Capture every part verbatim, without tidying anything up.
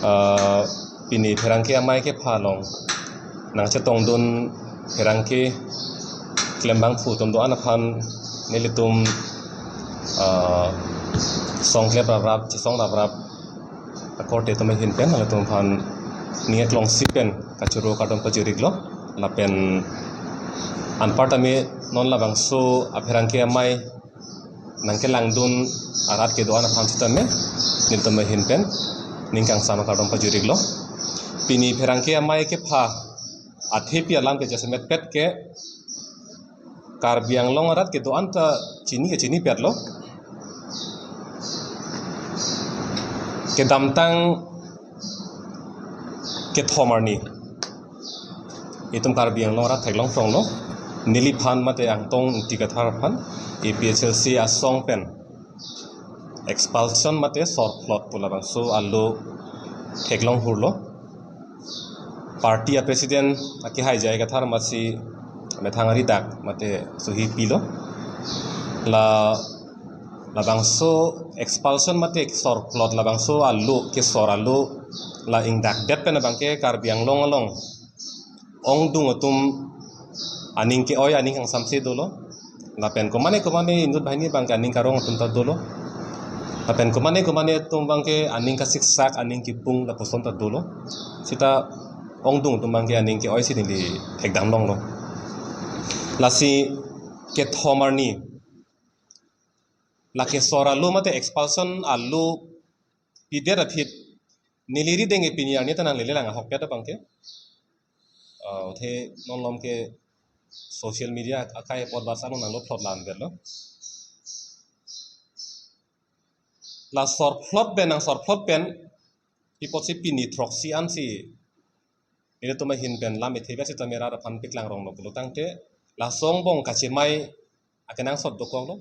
Ah, pini pherangke amei kepha along nangchetongdun pherangke klembangphu atum do-an aphan nelitum, ah, songklep raprap, chesong raprap akorte atum ahin pen nanglitum aphan ning aklongsi pen kachoro kardom pajir-iklo. Lapen anparta me non labangso apherangke amei nangkelangdun arat kedo-an aphan sitame nelitum ahin pen ning kangsam kardom pajir-iklo. Pini pherangke amei kepha athepi alam ke jasemet pet ke Karbi Anglong arat kedo-an ta chini ke chinipetlo. Kedamtang kethom arni itum Karbi Anglong arat theklong tonglo, neliphan mate Angtong Ingti Kathar aphan A P H L C asong pen expulsion mate sorplot pu labangso alo theklong hurlo. Party a president akehai J I Kathar amatsi methang ari dak mate suhi pilo. La labangso expulsion mate sorplot labangso alo kesor alo la ingdakdet pen abangke Karbi Anglong along ongdung atum aning ke-oi aning kangsamse dolo. Lapen komane komane inut banghini abangke aning karong atum ta dolo. Lapen komane komane atum abangke aning kasiksak aning kipung lapuson ta dolo. Sita ongdung atum abangke aning ke-oisi neli thekdam longlo. Lasi kethom arni la kesor alo mate expulsion alo pidet aphi neli rideng ke pini arni ta nanglele lang ahokpet abangke. Ah, athe non malom ke social media akai apot barsa nanglo plot lan berlo. La sorplot pen nang sorplot pen pi apotsi pini throksi ansi nelitum ahin pen lam ethe besi ta mera aphan piklang ronglo pulo tangte laso angbong kachemai akenangsot dokoklo.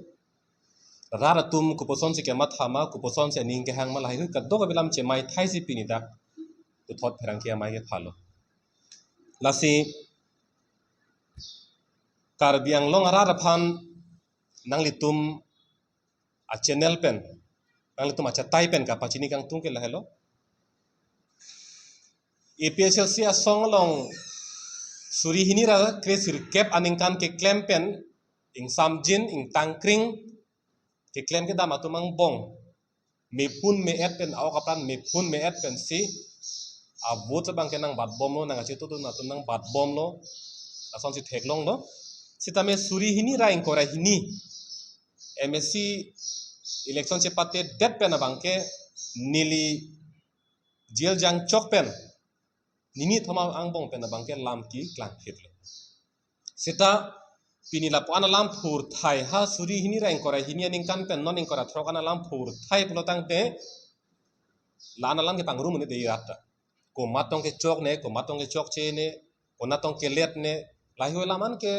Rat atum kopuson si kematha ma, kopuson si aning kehang ma lahai hui kadokave alam chemai thaisi pini dak puthot pherangke amei kepha lo. Lasi Karbi Anglong arat aphan nanglitum a channel pen, nanglitum achatai pen kapachini kangtung ke lahelo. A P H L C asong along suri hini ra kre sirkep aningkan keklem pen ingsamjin ingtangkring keklem kedam atum angbong mepun me-et pen, aok apran mepun me-et pensi a vote abangke nangbatbomlo, nangkachetongdun atum nangbatbomlo, lasonsi theklonglo. Sitame suri hini ra ingkoi ra hini M A C election chepatedet pen abangke neli jail jangchok pen nini thoma angbong pen abangke lam keklangphitlo. Sita pini lapu-an alam phurthai ha suri hini ra ingkoi ra hini aningkan pen non ingkoi ra throk an alam phurthai pulo tangte la-an alam kepangrum un-e de rat ta. Komat tong kechok ne, komat tong kechokche ne, konat tong kelet ne, lahai hui alam an ke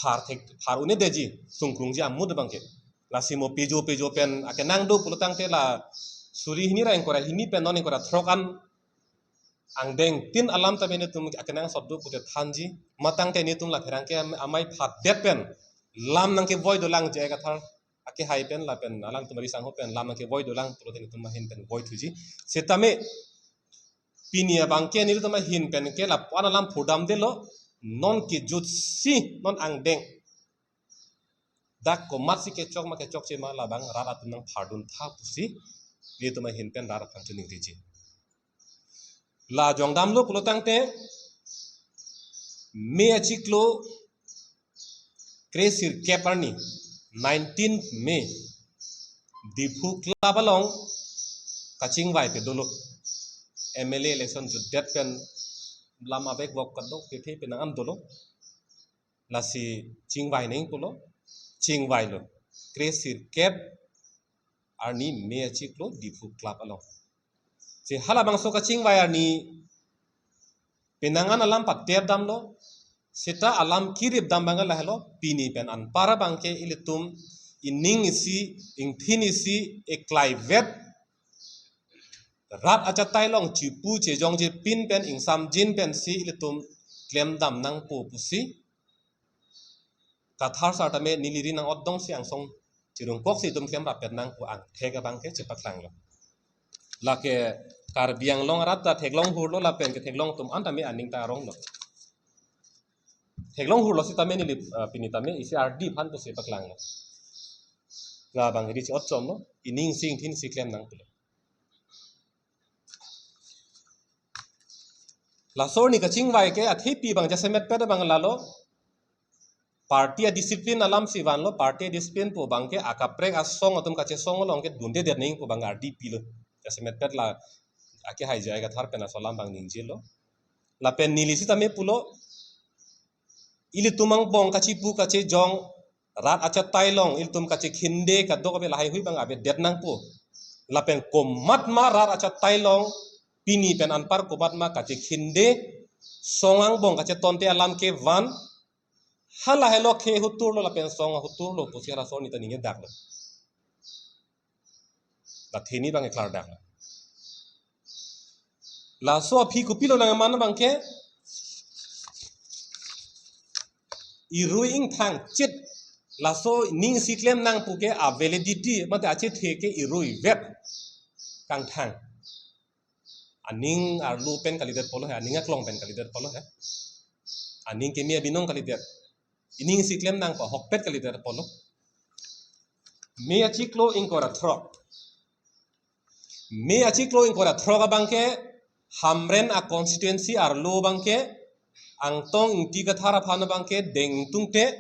phar thek phar un-e deji, sungkrungji amut abangke. Lasi mo pejo pejo pen akenang do pulo tangte la suri hini ra ingkoi ra hini pen non ingkoi ra throk an angdeng tin alam ta netum akenangsot do pute thanji. Matangte netum la pherangke am-, amei phadet pen lam nangkevoi dolang J I Kathar akehai pen lapen alangtum ari sangho pen lam nangkevoi dolang pulote netum ahin pen voi thuji. Sitame pini abangke nelitum ahin pen ke lapu-an alam phurdamdetlo, non kejutsi non angdeng dak komatsi kechok ma kechokche ma labang rat atum nangphardun tha pusi netum ahin pen rat aphan chuning riji. La jongdamlo pulo tangte May achiklo kre sirkep arni, nineteenth May, Diphu Club along kachingvai pe dolo. M L A election jutdet pen lam abek bok kadokave pen nang-an dolo. Lasi chingvai neng pulo, chingvailo. Kre sirkep arni May achiklo Diphu Club along. Si halabangso kachingvai arni penang an alam patep damlo, sita alam kirip dam abang lahelo, pini pen anpar abangke ilitum ining isi, ingthin isi, eklaivet, rat achatai along chipu chejongje pin pen ingsamjin pensi ilitum klemdam nangpo pusi Kathar sar tame neli ri nang-otdunsi angsong chirungkoksi itum klemrap pet nangpo angthek abangke chepaklanglo. Lake Karbi Anglong arat ta theklong hurlo lapen ketheklong atum an tame aning ta aronglo. Theklong hurlo sitame neli, ah, pini tame isi ardi aphan pusi paklanglo. Labang hiri si ochomlo, ining sing thin si klem nang pulo. Laso arni kachingvai ke athepi abang jasemetpet abang lalo. Party a-discipline alam si vanlo, party a-discipline pu abang ke akaprek asong atum kachesong along ke dundedet nangji pu abang ardi pilo. Jasemetpet la akehai J I Kathar pen laso alam abang ningjelo. Lapen neli sitame pulo, ilitum angbong kachipu kachejong, rat achatai along ilitum kachekhinde kadokave lahaihui abang avedet nangpo. Lapen komatma rat achatai along pini pen anpar komatma kachekhinde, song angbong kachetonte alam kevan, halahelo khe huturlo lapen song huturlo pusi halaso arni ta ningjedaklo. Latheni abang keklardaklo. Laso aphi kopilo nangman abang ke, irui ingthang chit, laso ning si klem nang pu ke a-validity mate achethe ke iruivet kangthang. Aning arlo pen kalidet apotlo he, aning aklong pen kalidet apotlo he. Aning keme abinong kalidet. Ining si klem nang pu ahokpet kalidet apotlo. May achiklo ingkoi ra throk. May achiklo ingkoi ra throk abang ke Hamren a-constituency arlo abang ke Angtong Ingti Kathar aphan abang ke dengtungte,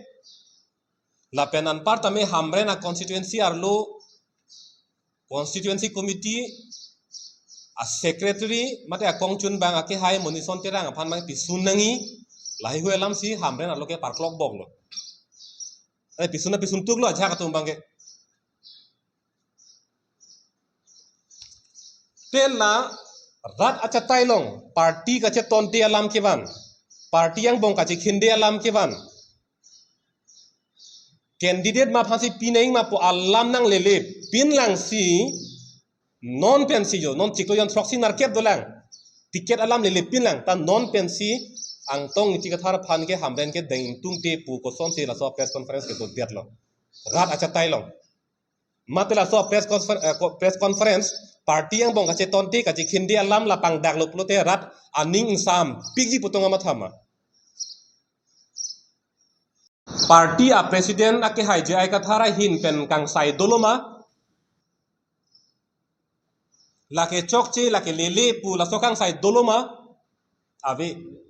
lapen anpar tame Hamren a-constituency arlo constituency committee a-secretary mate akongchunbang akehai Monison Terang aphan abang pisun nangji, lahaihui alam si Hamren arlo ke parklok boklo. Eh, pisun na pisun tuklo ajahak atum abang ke. Te la rat achatai along party kachetonte alam kevan, party angbong kachekhinde alam kevan, candidate ma aphansi pi nangji ma pu alam nanglele pinlang si, non pensi jo, non chiklo jon throksi nerkep dolang, ticket alam lele pinlang, ta non pensi Angtong Ingti Kathar aphan ke Hamren ke dengtungte pu kosonsi laso press conference kedodetlo. Rat achatai along. Mate laso press confer-, eh, co-, press conference, party angbong kachetonte kachekhinde alam la pangdaklo pulote rat aning ingsampikji pu tong amat thama. Party a-president akehai J I Kathar ahin pen kangsai doloma? Lake chokche, lake lele pu laso kangsai doloma? Ave.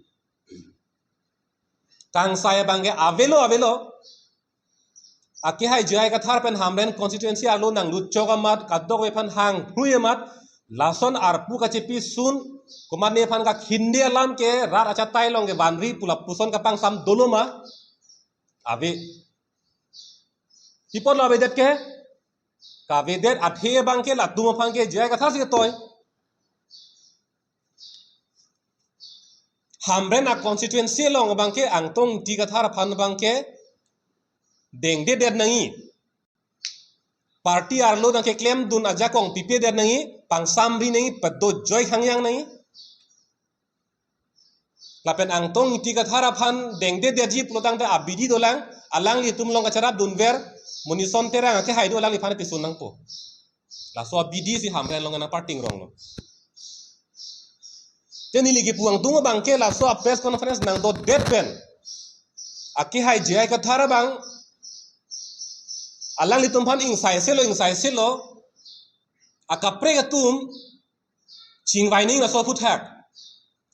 Kangsai abang ke avelo, avelo. Akehai J I Kathar pen Hamren constituency arlo nanglut chok amat, kadokave aphan hangphrui amat, lason arpu kachepisun, komatne aphan kakhinde alam ke rat achatai along ke vanri pu lapuson kapangsam doloma? Ave. Pi apotlo avedet ke? Kavedet athe abang ke latum aphan ke J I Kathar si ketoi. Hamren a-constituency along abang ke Angtong Ingti Kathar aphan abang ke dengdedet nangji. Party arlo nangkeklemdun ajakong pipedet nangji, pangsamri nangji, pedo joi hangyang nangji. Lapen Angtong Ingti Kathar aphan dengdedetji pulotangte abidi dolang, alanglitum along kacharapdunver, Monison Terang akehai do alangliphan pisun nangpo. Laso abidi si Hamren along nangparting ronglo. Te neli kipu angtung abang ke laso a-press conference nangdodet pen akehai J I Kathar abang alanglitum aphan ingsaiselo, ingsaiselo, akaprek atum chingvai nangji laso aphuthak.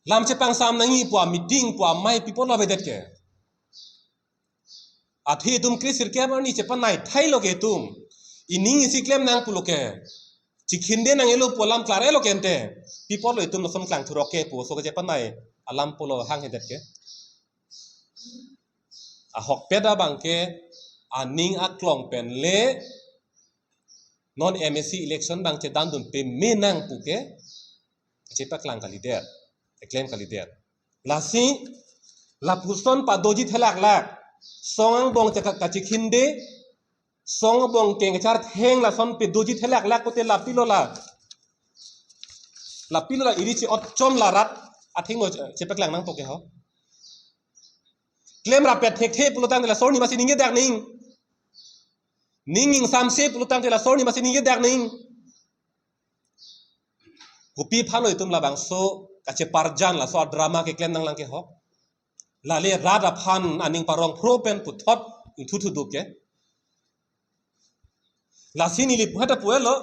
Lam chepangsam nangji pu a-meeting pu amei pi apotlo avedet ke? Athe itum kre sirkep arni chepanai thailo ke itum. Ining isi klem nang pulo ke. Chikhinde nanglo pu alam klarlo ke ante. Pi apotlo itum lason klangthurok ke pu aso ke chepanai alam pulo hanghedet ke? Ahokpet abang ke aning aklong pen le non M A C election abang chedandun peme nang pu ke chepaklang kalidet, keklem kalidet. Lasi lapuson padoji thelaklak, song angbong cheka-, kachikhinde, song angbong kengchar theng lason pedoji thelaklak pute lapilo la. Lapilo la iri chi ochom la rat athengno che-, chepaklang nangpo ke ho. Klem rapet thekthe pulotangte laso arni masi ningjedak nangji. Ning ingsamse pulotangte laso arni masi ningjedak nangji. Kopi aphanlo itum labangso kacheparjan laso adrama keklem nanglang ke ho. Lale rat aphan aning parong phro pen puthot ingthu thudu ke. Lasi neli puhata puelo.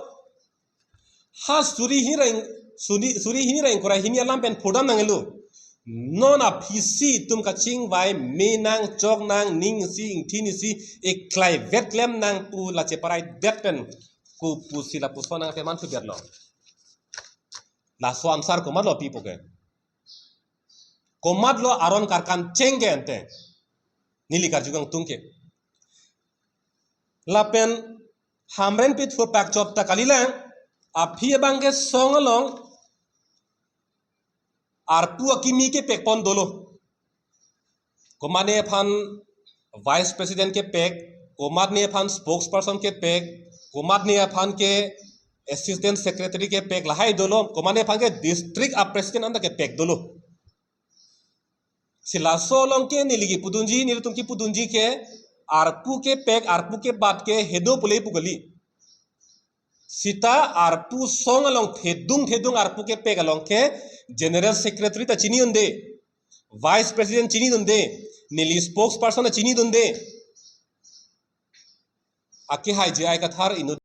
Ha suri hini ra ing-, suri, suri hini ra ingkoi ra hini alam pen pudam nanglo. Non aphisi itum kachingvai me nang chok nang ning isi ingthin isi eklai vet klem nang pu la cheparai vet pen kopusi lapuson nang teman thu vet lo. Laso answer komatlo pipo ke. Komatlo aron karkan cheng ke ante. Neli karju kangtung ke. Lapen Hamren pithu pak chop ta kalilang, aphi abang ke song along arpu akimi kepek pon dolo. Komatne aphan vice president kepek, komatne aphan spokesperson kepek, komatne aphan ke assistant secretary kepek lahai dolo, komatne aphan ke district a president anta kepek dolo. Si laso along ke neli kipudunji, nelitum kipudunji ke arpu kepek, arpu kebat ke hedo pule pu kali. Sita arpu song along thedung thedung arpu kepek along ke general secretary ta chini unde, vice president chini dunde, neli spokesperson ta chini dunde. Akehai J I Kathar inut